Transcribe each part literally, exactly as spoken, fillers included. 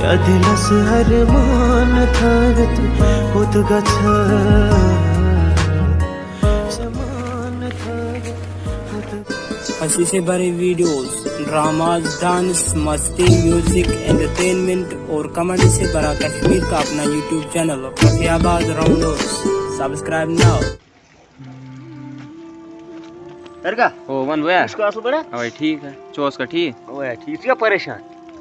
دِلس ارمان تھٲوِتھ کوٚت گژھٕ؟ زمان تھٲوِتھ کوٚت گژھٕ؟ خوشی سے بھری ویڈیوز، ڈراماز، ڈانس، مستی، میوزک، انٹرٹینمنٹ اور کامیڈی سے بھرا کشمیر کا اپنا یوٹیوب چینل رفیع آباد راؤنڈرز، سبسکرائب ناؤ۔ درگاہ او ون ویا ژٕ چھُکھا اَصٕل پٲٹھۍ؟ اوے ٹھیٖک ہے، ژٕ اوسکھا ٹھیٖک؟ اوے ٹھیٖک، ژٕ کیٛاہ پریشان؟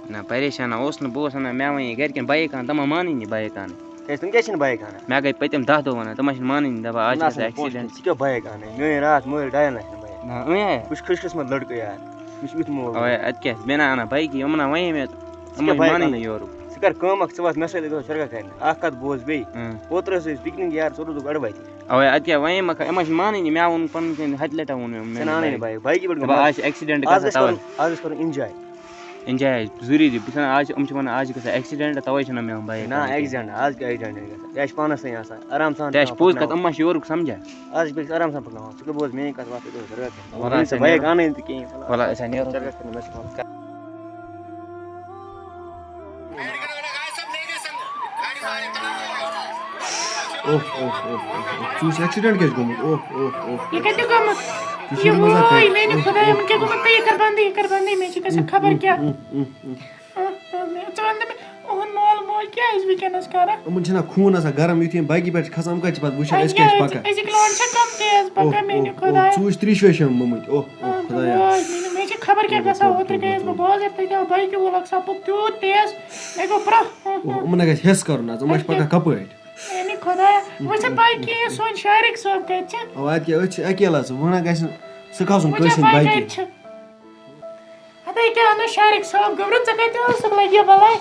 نہ پریشان نہ اوس نہٕ، بہٕ اوسُس ونان مےٚ وَنے گرِکٮ۪ن بایِک اَن، تِمن مانٕے نہٕ بایِک اَنٕنۍ۔ کیٛازِ تِم کیٛازِ چھِنہٕ بایِک اَنان؟ مےٚ گٔے پٔتِم دَہ دۄہ وَنان، تِمن چھِنہٕ مانٕنۍ، دَپان آز چھِ نہ گژھان سا، پونٛسہٕ ایکسیڈنٹ۔ ژٕ کیٛاہ بایِک اَنٕنۍ؟ میٛٲنۍ راتھ مٲلۍ ڈایَن لَچھَن بایِک۔ نہ أنۍ ہے۔ بہٕ چھُس خۄش قٕسمت لٔڑکہٕ یار، مےٚ چھُ یُتھ مول۔ اوے اَتہِ کیٛاہ، مےٚ نہ اَنان بایِکی، یِمن نہ وَنے مےٚ، ژٕ یِمن کیٛاہ چھِ بایِک مانٕنۍ اَنٕنۍ؟ یورُک۔ ژٕ کر کٲم اَکھ، ژٕ وَس مےٚ سۭتۍ، أسۍ گژھو سرگا کَرنہِ۔ اَکھ کَتھ بوز بیٚیہِ، اۭں۔ اوترٕ ٲسۍ أسۍ پِکنِک یار، ژٕ روٗزُکھ اَڑٕ وَتہِ۔ اوے اَتہِ کیٛاہ وَنے مےٚ، یِمن چھِنہٕ مانٕنۍ، مےٚ ووٚن پَنُن کِنۍ ہَتہِ لَٹہِ ووٚن مےٚ، مےٚ ژےٚ نہ اَنٕنۍ وَنے۔ نہٕ بایِک، بایِکی پٮ۪ٹھ دَپان گژھو۔ آز چھِ ایکسیڈنٹ آز گژھان گژھِ تَوَے۔ کَرُن، آز گژھِ کَرُن اِنجاے۔ اِنجاے ضروٗری، بہٕ چھُس وَنان آز چھِ، یِم چھِ وَنان آز چھِ گژھان ایکسیڈنٹ، تَوَے چھِنہٕ مےٚ یِم بایِک نہ اَنٕنۍ کِہیٖنۍ۔ ایکسیڈنٹ، آز کیٛاہ ایکسیڈنٹ گژھان؟ یہِ چھِ پانَس تام آسان، آرام سان تہِ آسہِ تھاوان پوٚز پَکناوان۔ کَتھ، یِم ما چھِ یورُک سَمجھان؟ آز چھِ بیٚکِس آرام سان پَکناوان، ژٕ کیٛاہ بوز میٛٲنۍ کَتھ وَتھ، ژٕ گژھو سرگا کَرنہِ۔ وَلہٕ وَنُن سا ژےٚ بایِک نیرو۔ اَنٕنۍ تہٕ کِہیٖنۍ، فِلحال وَلہٕ أسۍ ہا نیرو۔ سرگا کَرنہِ مےٚ چھِ پانَس کَرُن۔ اوہ اوہ اوہ اوہ اوہ۔ ژٕ وٕچھ ایکسیڈنٹ کیٛاہ چھُ گوٚمُت؟ اوہ اوہ اوہ۔ یہِ کَتہِ گوٚمُت؟ ژٕ یہِ چھُکھ مزاق وٲے کران؟ میٛانہِ اوہ، خۄدایا، اوہ، وۄنۍ کیٛاہ گوٚمُت؟ تہٕ یہِ کَر بَندٕے، یہِ کَر بَندٕے، مےٚ چھِ گژھان خبر کیٛاہ۔ اوہ، اوہ، اوہ۔ آ، آ، مےٚ، ژٕ وَن تہٕ مےٚ، اُہُنٛد مول موج کیٛاہ آسہِ وٕنکیٚنَس کران؟ یِمَن چھِنہ خوٗن آسان گرم، یُتھُے یِم بایکہِ پٮ۪ٹھ چھِ کھسان، یِم کَتہِ چھِ پَتہٕ وٕچھان أسۍ کیٛاہ چھِ پَکان؟ أزِکۍ لونڈٕ چھا کَم تیز اوہ، پَکان، میٛانہِ اوہ، اوہ، خۄدایا؟ ژٕ وٕچھ ترٛیش ویش چھِ یِم مٔمٕتۍ۔ اوہ، اوہ، آ، خۄدایا۔ وٲے، میٛانہِ، مےٚ چھِ خبر کیٛاہ گژھان، اوترٕ گٔیَس بہٕ بازر، تَتہِ آو بایکہِ وول اَکھ سَپُک تیوٗت تیز، مےٚ گوٚو برٛونٛہہ۔ اوہ، یِمَن ہا گژھِ حِس کَرُن آز، یِم ما چھِ پَکان کَپٲٹھۍ؟ میٛانہِ خۄدایا، وۄنۍ چھِ پَے کِہیٖنۍ، سون شارق صٲب کَتہِ چھِ؟ اَوا، اَتہِ کیٛاہ، أتھۍ چھِ اَکیلا سُہ، وۄنۍ ہا گژھِ نہٕ، سُہ کھسُن وۄنۍ کٲنٛسہِ چھِ ہِنٛدِ پَے بایکہِ۔ کَتہِ چھِ؟ ہَتہٕ یہِ کیٛاہ وَنو شارق صٲب، گوٚبرٕ، ژٕ کَتہِ اوسُکھ لَگہِ یہِ بَلاے؟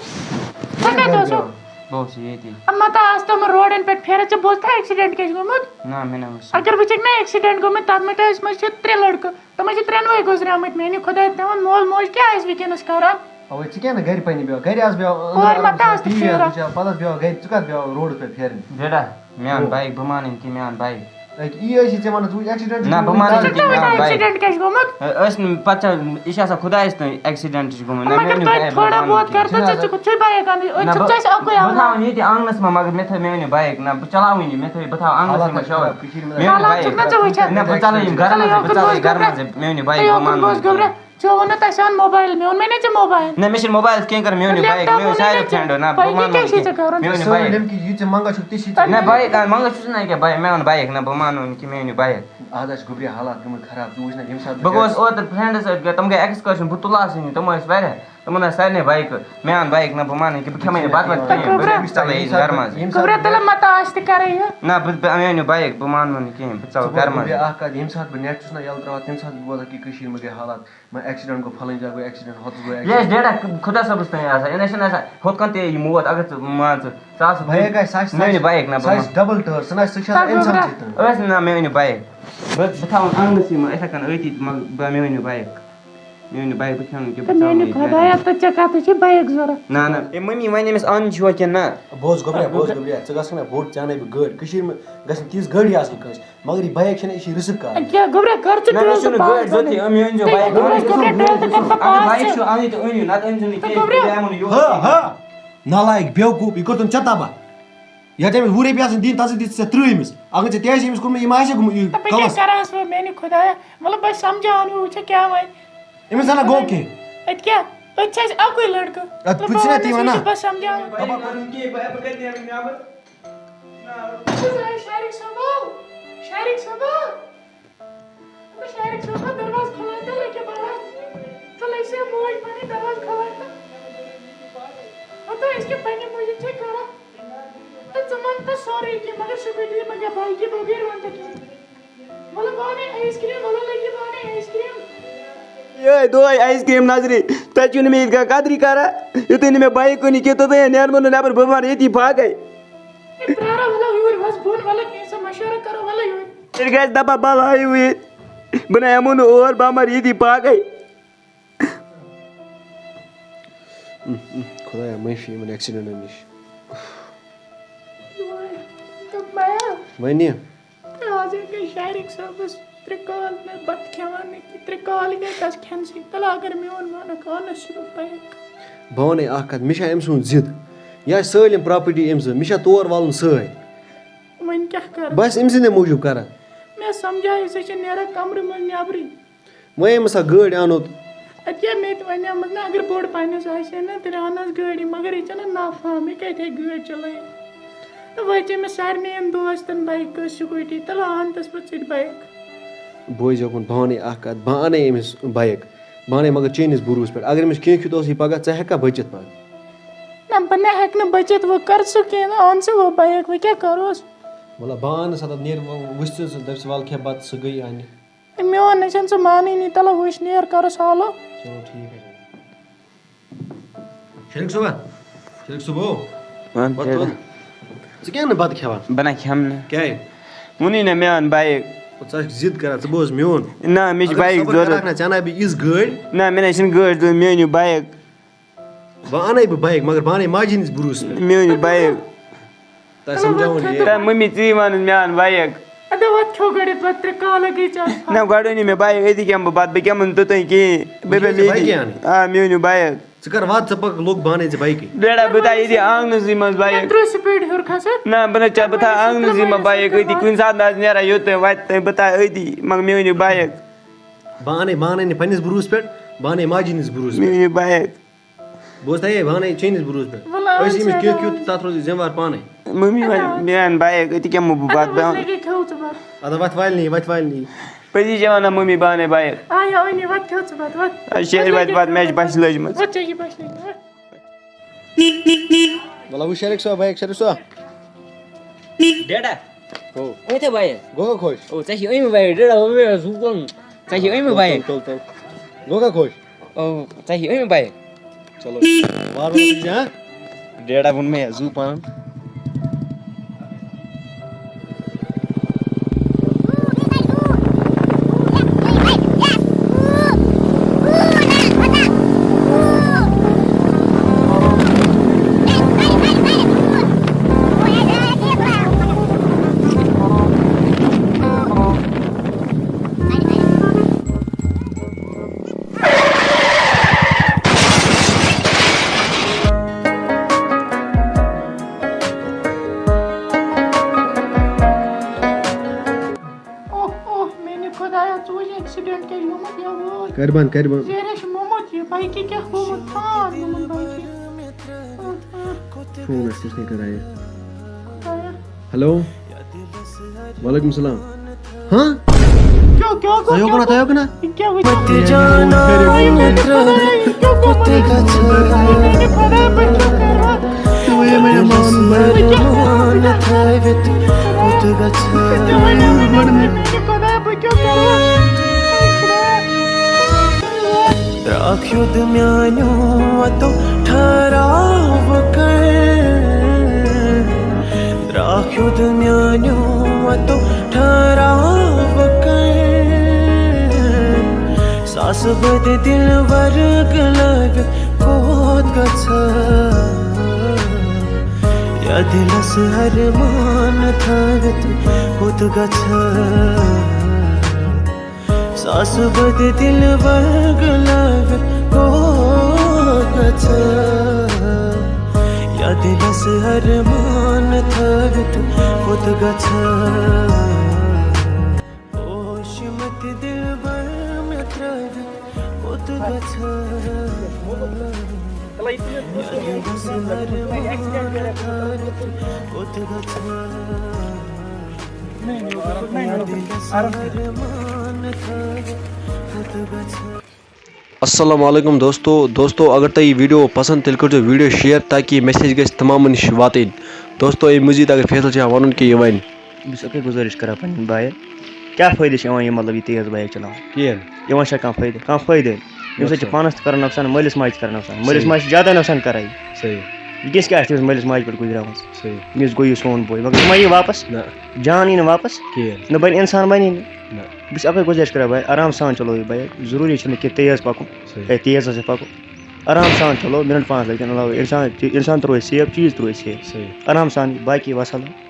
ژٕ کَتہِ اوسُکھ؟ بہٕ اوسُس ییٚتی۔ اَما تہٕ آز تِمَن روڈَن پٮ۪ٹھ پھیران، ژےٚ بوٗزتھا ایکسیڈنٹ کیٛاہ چھُ گوٚمُت؟ نہ مےٚ نہ اوس۔ اگر وٕچھکھ نا ایکسیڈنٹ گوٚمُت، تَتھ منٛز چھِ ٲسۍ مٕتۍ چھِ ترٛےٚ لٔڑکہٕ، تِمَن چھِ ترٛٮ۪نوَے گُزریمٕتۍ۔ میٛانہِ خۄداے، تِمَن مول موج کیٛاہ آسہِ وٕنکیٚنَس کَران؟ اَوَے ژٕ کیٛاہ نہٕ گَرِ پنٛنہِ بیٚہوان؟ گَرِ آس بیٚہوان، اورٕ ما تَس تہِ ٹی وی پھیران؟ وٕچھان، پَتہٕ آس بیٚہوان گَرِ، ژٕ کَتھ بیٚہوان روڈَس پٮ۪ٹھ پھیران؟ بیٹا، میٛان او۔ بایِک بہٕ مانٕنۍ کہِ میٛان بایِک۔ أکہِ یی ٲسی ژےٚ وَنان، ژٕ وٕچھ ایکسیڈنٹ چھُ نہ، بہٕ گوٚمُت، مانَے ژٕ نہٕ کہِ میٛان بایِک۔ ایکسیڈنٹ کیٛاہ چھُ گوٚمُت؟ ٲسۍ نہٕ پَتہٕ چھا، یہِ چھِ آسان خۄدایَس تام ایکسیڈنٹ چھُ گوٚمُت۔ نہ، مےٚ مگر ؤنِو توتہِ بایِک تھوڑا بہٕ بہت مانہٕ کر کِہیٖنۍ۔ تہٕ ژٕ چھُکھ ژٕ بایِک اَنٕنۍ، أتۍ نہ، چھُکھ بہٕ ژٕ اَسہِ اَکُے بہٕ اَنُن۔ تھاوَن ییٚتہِ آنٛگنَس منٛز، مگر مےٚ تھٲو، مےٚ ؤنِو بایِک۔ نہ، بہٕ چلاوٕے نہٕ، مےٚ تھٲوِو، بہٕ تھاوٕ آنٛگنَسٕے منٛز شاوَر۔ مےٚ ؤنِو حالات بایِک۔ چھُکھ نہ ژٕ وٕچھان؟ نہ، بہٕ چلاوٕ یِم گَرَن منٛز، بہٕ چلاوٕ یہِ گَرَن منٛز، مےٚ ؤنِو بایِک، بہٕ یوکُن مانہٕ بوز نہٕ گوٚبرا، کِہیٖنۍ۔ ژےٚ ووٚن نہٕ تَسہِ اَن موبایِل، مےٚ ووٚن مےٚ نہ ژےٚ موبایِل۔ نہ، مےٚ چھِنہٕ موبایِل کِہیٖنۍ کَرُن، مےٚ ؤنِو بایِک، مےٚ ؤنِو ساروی فرٛٮ۪نٛڈو، نہ، بہٕ پَیی مانہٕ کیٛاہ نہٕ چھِ ژےٚ کِہیٖنۍ۔ کَرُن؟ مےٚ ؤنِو سٲنۍ بایِک۔ لٔمکی یہِ ژےٚ منٛگان چھُکھ، تہِ چھِ ژےٚ۔ نہ، بایِک اَن، منٛگَس چھُس نہ ییٚکیٛاہ بایِک، مےٚ ؤنِو بایِک، نہ، بہٕ مانہٕ نہٕ کہِ مےٚ ؤنِو بایِک۔ اَز آسہِ گوٚبرِ حالات گٔمٕتۍ خراب، ژٕ وٕچھ نہ ییٚمہِ ساتہٕ بہٕ گوس اوترٕ فرٛٮ۪نٛڈَس سۭتۍ، تِم گٔے ایکسکرشن، بہٕ تُلہٕ ہا سُہ نہٕ، تِم ٲسۍ واریاہ، تِمَن ٲس سارنٕے بایِکہٕ، مےٚ اَن بایِک، نہ بہٕ مانہٕ نہٕ کِہیٖنۍ، بہٕ کھٮ۪مَے نہٕ بَتہٕ وَتہٕ کِہیٖنۍ، بہٕ ژَلہٕ یہِ گَرٕ منٛزٕے۔ گوٚبرا، تَلہٕ مَتہٕ آسہِ تہِ کَرٕنۍ یہِ۔ نہ، بہٕ، بہٕ، مےٚ ؤنِو بایِک، بہٕ مانہٕ نہٕ کِہیٖنۍ، بہٕ ژَلہٕ گَرٕ منٛزٕے۔ بیٚیہِ اَکھ کَتھ، ییٚمہِ ساتہٕ بہٕ نٮ۪ٹ چھُس نہ یَلہٕ ترٛاوان، تَمہِ ساتہٕ بہٕ بوزان کہِ کٔشیٖرِ منٛز گٔے حالات، مہ ایکسیڈنٹ گوٚو، فلٲنۍ جایہِ گوٚو ایکسیڈنٹ، ہۄتَس گوٚو یہِ آسہِ ایکسیڈنٹ۔ ڈیٹا خۄدا صٲبَس تام آسان، یہِ نہ چھِنہٕ آسان ہُتھ کٔنۍ تہِ یہِ موت، اگر ژٕ مان ژٕ، ژٕ آسہٕ بایک آسہِ، سۄ آسہِ، مےٚ ؤنِو بایِک، نہ سۄ بہٕ آسہِ ڈبل ٹٲر، سۄ نہ آسہِ، سۄ چھِ آسان تَتھ گوٚو اِنسان برٛونٛہہ۔ سۭتۍ۔ ٲسۍ نہٕ، نہ، مےٚ ؤنِو بایِک، بہٕ، بہٕ تھاوَن آنٛگنَسٕے منٛز یِتھَے کٔنۍ أتی، مگر مےٚ ؤنِو بایِک، مےٚ ؤنِو بایِک، بہٕ کھٮ۪مہٕ نہٕ کینٛہہ، تہٕ بہٕ ژَلہٕ میٛانہِ نہٕ یہِ گَرٕ خۄدایا، منٛز۔ تہٕ ژےٚ کَتھ چھِ بایِک ضوٚرَتھ؟ نہ، نہ۔ اے مٔمی، وَنے أمِس اَن چھُوا کِنہٕ نہ؟ بوز گوٚبریا، بوز گوٚبریا، ژٕ گژھکھ نہ بوٚڑ، ژےٚ اَنَے بہٕ گٲڑۍ۔ کٔشیٖرِ منٛز گژھِ نہٕ تِژھ گٲڑی آسٕنۍ کٲنٛسہِ، مگر یہِ بایک چھَنہٕ، یہِ چھِ رِسٕک کَران۔ کیٛاہ گوٚبرا، کَر ژٕ نہ، ٹٲل مےٚ تہٕ چھُنہٕ پاس گٲڑۍ ضوٚرتھٕے، بَنٲیِتھ؟ أمۍ، مےٚ أنۍزیو بایِک، گوٚبرا، بہٕ اَنہٕ گوٚبرا، ٹٲل تہٕ کَر ژٕ اگر پاس بایِک ژٕ؟ چھُ اَنٕنۍ تہٕ أنِو، نَتہٕ أنۍزیو نہٕ کینٛہہ، گوٚبرا۔ تیٚلہِ اَنو نہٕ یور۔ ہا، ہا، نالایک، بیوقوٗف، یہِ کوٚر تٔمۍ ژےٚ تباہ۔ یَتھ أمِس وُہ رۄپیہِ آسَن دِنۍ، تَتھ سۭتۍ دِتھ ژےٚ ترٛہ أمِس۔ اگر ژےٚ تہِ آسہِ أمِس کوٚرمُت، یہِ ما آسہِ گوٚمُت یہِ تہٕ بہٕ کیٛاہ کَلَس؟ کَرٕ ہَس وۄنۍ میٛانہِ خۄدایا؟ مطلب، بہٕ سَمجھاوان وۄنۍ، وٕچھِ کیٛاہ وَنہِ۔ أمِس زَنہ گوٚو کینٛہہ۔ اَتہِ کیٛاہ؟ أتۍ چھِ اَسہِ اَکُے لٔڑکہٕ۔ اَدٕ مطلب، بہٕ چھُس نا وَنان تی چھُس وَنان۔ بہٕ سَمجھاوان۔ دَپان بہٕ چھُس وَنان، شارق صٲبا، شارق صٲبا۔ مطلب، شارق صٲبا، دروازٕ کھُلٲیِو تہٕ لٔگِو بَلاے۔ تہٕ لٔج سا موج پَنٕنۍ دروازٕ کھُلٲیِو تہٕ۔ ہَتہٕ أسۍ کیٛاہ پنٛنہِ موٗجوٗب چھِ کَران؟ تہٕ ژٕ وَن تہٕ سورُے کینٛہہ، مگر سکوٗٹی مہ گژھ بایکہِ بغٲر وَن تہٕ کینٛہہ۔ وَلہٕ بہٕ اَنَے آیِس کرٛیٖم، وَلہٕ لٔگِو بہٕ اَنَے آیِس کرٛیٖم۔ یے دۄہے آیِس کرٛیٖم نظرِ، تۄہہِ چھِو نہٕ مےٚ ییٖتۍ کانٛہہ قدرٕے کران۔ یُتھُے نہٕ مےٚ بایِک کُنہِ کینٛہہ، توٚتام نیرمو نہٕ نٮ۪بر، بہٕ مَرٕ ییٚتی پھاکَے۔ ہے پرٛارو، وَلہٕ یوٗرۍ وَس بۄن، وَلہٕ کینٛہہ سا مَشوَرٕ کَرو، وَلہٕ یوٗرۍ۔ تیٚلہِ گژھِ دَپان بَلاے وٕنۍ، بہٕ نَے یِمو نہٕ اور، بہٕ مَرٕ ییٚتی پھاکَے۔ خۄدایا، معٲفی یِمَن ایکسیڈنٹَن نِش۔ وٲے، دوٚپمَے ہا۔ وَنہِ؟ آز ہے گٔے شارق صٲبَس ترٛےٚ کال نہٕ بَتہٕ کھٮ۪وان نہٕ کینٛہہ، ترٛےٚ کال گٔے تَس کھٮ۪نسٕے۔ تَلہٕ اگر میون مانَکھ، اَنَس چھُ بہٕ بایِک۔ بہٕ وَنَے اَکھ کَتھ، مےٚ چھا أمۍ سُنٛد ضِد؟ یہِ آسہِ سٲلِم property أمۍ سٕنٛز، مےٚ چھا تور وَلُن سۭتۍ؟ وۄنۍ کیٛاہ کَرٕ؟ بہٕ آسہٕ أمۍ سٕنٛدے موٗجوٗب کَران۔ مےٚ سَمجھاو، سُہ چھِ نیران کَمرٕ منٛز نٮ۪برٕے۔ وۄنۍ أمِس سا گٲڑۍ اَنُن۔ اَدٕ کیٛاہ، مےٚ تہِ وَنیٛومَس نہ، اگر بوٚڑ پَہنَس آسہِ ہے نہ، تیٚلہِ اَنہٕ ہَس گٲڑی، مگر یہِ چھَنہ نافہم، یہِ کَتہِ ہیٚکہِ گٲڑۍ چَلٲیِتھ؟ تہٕ وۄنۍ چھِ أمِس سارنٕے یَن دوستَن bike، scooty، تَلہٕ اَن تَس پَتہٕ ژٕ تہِ bike۔ بوزِ یوکُن، بہٕ وَنَے اَکھ کَتھ، بہٕ اَنَے أمِس bike، بہٕ اَنَے مگر چٲنِس بروسہٕ پٮ۪ٹھ۔ اگر أمِس کینٛہہ کیُتھ اوسُے پَگاہ، ژٕ ہٮ۪ککھا بٔچِتھ پَتہٕ؟ نہ، بہٕ نہ ہٮ۪کہٕ نہٕ بٔچِتھ، وۄنۍ کَر ژٕ کینٛہہ، اَن ژٕ وۄنۍ bike، وۄنۍ کیٛاہ کَروس؟ وَلہٕ بہٕ اَنہٕ سا تَتھ، نیرِ وۄنۍ، وٕچھ ژٕ، ژٕ دَپہِ ژٕ وَلہٕ کھےٚ بَتہٕ، سُہ گٔیے اَنہِ۔ میون نہ چھَنہٕ ژٕ مانٲنی، تَلہٕ وٕچھ، نیر کَرُس حالو۔ چلو ٹھیٖک حظ چھُ۔ شریٖک صٲبا، شریٖک صٲبو، وَن وَن، کیٛاہ وَن۔ ژٕ کیٛاہ نہٕ بَتہٕ کھٮ۪وان؟ بہٕ نہ کھٮ۪مہٕ نہٕ۔ کیٛازِ؟ ووٚنُے نہ، مےٚ اَن bike۔ ژٕ چھَکھ ضِد کَران، ژٕ بوز میون۔ نہ، مےٚ چھِ اگر ژٕ bike صبر ضوٚرَتھ۔ کَرَکھ نہ، ژےٚ اَنہٕ ہا بہٕ یِژھ گٲڑۍ۔ نہ، مےٚ نہ چھِنہٕ گٲڑۍ ضوٚرَتھ، مےٚ أنِو bike۔ وۄنۍ اَنَے بہٕ bike، مگر بہٕ اَنَے ماجہِ ہِنٛدِس بروسہٕ پٮ۪ٹھ۔ مےٚ أنِو bike۔ تۄہہِ سَمجھاوُن یہِ۔ تۄہہِ مٔمی، ژٕے وَن مےٚ اَن bike۔ اَدٕ وۄتھ کھیوٚو گۄڈٕ ییٚتہِ پَتہٕ ترٛےٚ کالہٕ گٔے ژےٚ اَتھ۔ نہ، گۄڈٕ أنِو مےٚ bike، أتی کھٮ۪مہٕ بہٕ بَتہٕ، بہٕ کھٮ۪مہٕ نہٕ توٚتام کِہیٖنۍ۔ بہٕ بیٚہمہٕ بہٕ چھُس ییٚتی۔ bike اَنٕنۍ۔ آ، مےٚ أنِو bike۔ ژٕ کر واتھ، ژٕ پَکھ لوٚگ بانَے ژےٚ bikeہِ۔ بیٹا، بہٕ تھاو ییٚتی آنٛگنَسٕے منٛز bike۔ مےٚ ترٛوو speed ہیوٚر کھسُن۔ نہ، بہٕ نہ چا-، بہٕ تھاو آنٛگنَسٕے منٛز bike أتی، کُنہِ ساتہٕ نہ آسہِ نیران یوٚت تام وَتہِ تام، بہٕ تھاو أتی، مگر مےٚ أنِو bike۔ بہٕ اَنَے، بہٕ اَنَے نہٕ پنٛنِس بروسہٕ پٮ۪ٹھ، بہٕ اَنَے ماجہِ ہِنٛدِس بروسہٕ مےٚ پٮ۪ٹھ۔ أنِو bike۔ بہٕ اوسُس تَیٲرۍ، بہٕ اَنَے چٲنِس بروسہٕ پٮ۪ٹھ۔ وَلہٕ أسۍ اَن ییٚمِس سا، کینٛہہ اَن۔ کیُتھ، تَتھ روزِ ذمہٕ وار پانَے۔ مٔمی وَنہِ، مےٚ اَن bike، أتی کھٮ۪مہٕ بہٕ بَتہٕ، بہٕ اَنہٕ۔ لَگے کھیوٚو ژٕ بَتہٕ۔ اَدٕ وَتھ والنی، وَتھ والنی۔ پٔزی چھِ وَنان مٔمی، بہٕ اَنَے bike۔ آ، یا أنی، وَتھ کھیوٚو ژٕ بَتہٕ، وَتھ۔ آ، شیرِ وَتہِ، وَتہِ، مےٚ چھِ بَسہِ لٔجمٕژ۔ وَتھ ژےٚ چھِ بَسہِ لٔجمٕژ، وَتھ۔ وَلہٕ وٕچھ شریٖک صٲب، bike شریٖک صٲب۔ ڈیڈا۔ ہو۔ أنۍ تھے bike۔ گوٚو خۄش؟ او، ژےٚ چھِ أنۍ bike، ڈیڈا، ہُہ مےٚ زُو پَنُن۔ ژےٚ چھِ أنۍ تُل، bike۔ تُل، تُل، تُل۔ گوٚو خۄش؟ او، ژےٚ چھِ أنۍ bike۔ چلو، وارٕ وارٕ یی زِ، ہاں؟ ڈیڈا ووٚن مےٚ زُو پَنُن۔ اوہ، اوہ، میٛانہِ خۄدایا، ژٕ وٕچھ accident کیٛاہ گوٚمُت یَوٕ۔ کَرِ بنٛد، کَرِ بنٛد۔ زیرہ چھُ موٚمُت یہِ، bike کیٛاہ گوٚمُت؟ فان گوٚمُت bike۔ اوہ، اوہ۔ فون آسہِ، کُس نے کَران یہِ؟ خۄدایا۔ ہیلو۔ وعلیکم السلام۔ ہاں؟ کیٛاہ، کیٛاہ گوٚو، تۄہہِ کیٛاہ ہوکُن ہا، تۄہہِ گوٚو؟ ہوکُن ہا؟ یہِ کیٛاہ وٕچھ؟ مت جانا متر، کُت گژھِ؟ میٛانہِ خۄدایا، بہٕ کیٛاہ کَرٕ وۄنۍ؟ تُہۍ ؤنِو مےٚ، مان، مان۔ مان تھٲوِتھ، کُت گژھِ؟ تُہۍ ؤنِو مےٚ، میٛانہِ خۄدایا، بہٕ کیٛاہ کَرٕ وۄنۍ؟ رکھ یوٚد میٛانیو وَتو ٹھہراو کر۔ رکھ یوٚد میٛانیو وَتو ٹھہراو کر۔ ساسہٕ بٔدۍ دِلبر گلٲوِتھ کوٚت گژھٕ؟ یا دِلس ارمان تھٲوِتھ کوٚت گژھٕ؟ ساسہٕ بٔدۍ دِلبر گلٲوِتھ کوٚت گژھٕ؟ یا دِلس ارمان تھٲوِتھ کوٚت گژھٕ؟ ہوش مت دِلبر مےٚ ترٛٲوِتھ کوٚت گژھٕ؟ یا دِلس ارمان تھٲوِتھ کوٚت گژھٕ؟ السلام علیکم دوستو۔ دوستو، اگر تۄہہِ یہِ video پسند، تیٚلہِ کٔرۍزیو video share تاکہِ یہِ message گژھِ تمامن نِش واتٕنۍ۔ دوستو، اَمہِ مزید اگر فیصل چھُ وَنُن کینٛہہ، یہِ وَنہِ۔ بہٕ چھُس اَکٕے گُزٲرِش کران پننٮ۪ن بایَن، کیٛاہ فٲیدٕ چھُ یِوان یہِ، مطلب، یہِ تیز bایِک چلاوان؟ کِہیٖنۍ۔ یِوان چھا کانٛہہ فٲیدٕ؟ کانٛہہ فٲیدٕ؟ اَمہِ سۭتۍ چھِ نۄقصان۔ پانَس تہِ کران نۄقصان، مٲلِس ماجہِ تہِ کران نۄقصان۔ مٲلِس صحیح۔ ماجہِ چھِ زیادَے نۄقصان کران یہِ۔ صحیح۔ یہِ کِژھ کیٛاہ آسہِ تٔمِس مٲلِس ماجہِ پٮ۪ٹھ گُزریمٕژ؟ صحیح۔ أمِس گوٚو یہِ سون بوے، مگر یہِ ما یی واپس؟ نہ۔ جان یی نہٕ واپس۔ کِہیٖنۍ۔ نہ بَنہِ اِنسان، بَنی نہٕ۔ نہ۔ بہٕ چھُس اَکٕے گُزٲرِش کران بھائی، آرام سان چلٲیِو بایِک۔ ضروٗری چھُنہٕ کہِ تیز پَکُن۔ صحیح۔ ہے، تیز ہسا پَکو۔ آرام سان چلو، مِنٹ پانٛژھ لَگن علاوٕ۔ اِنسان، اِنسان تہِ روزِ safe، چیٖز تہِ روزِ safe۔ صحیح۔ آرام سان، باقی وَسَلام۔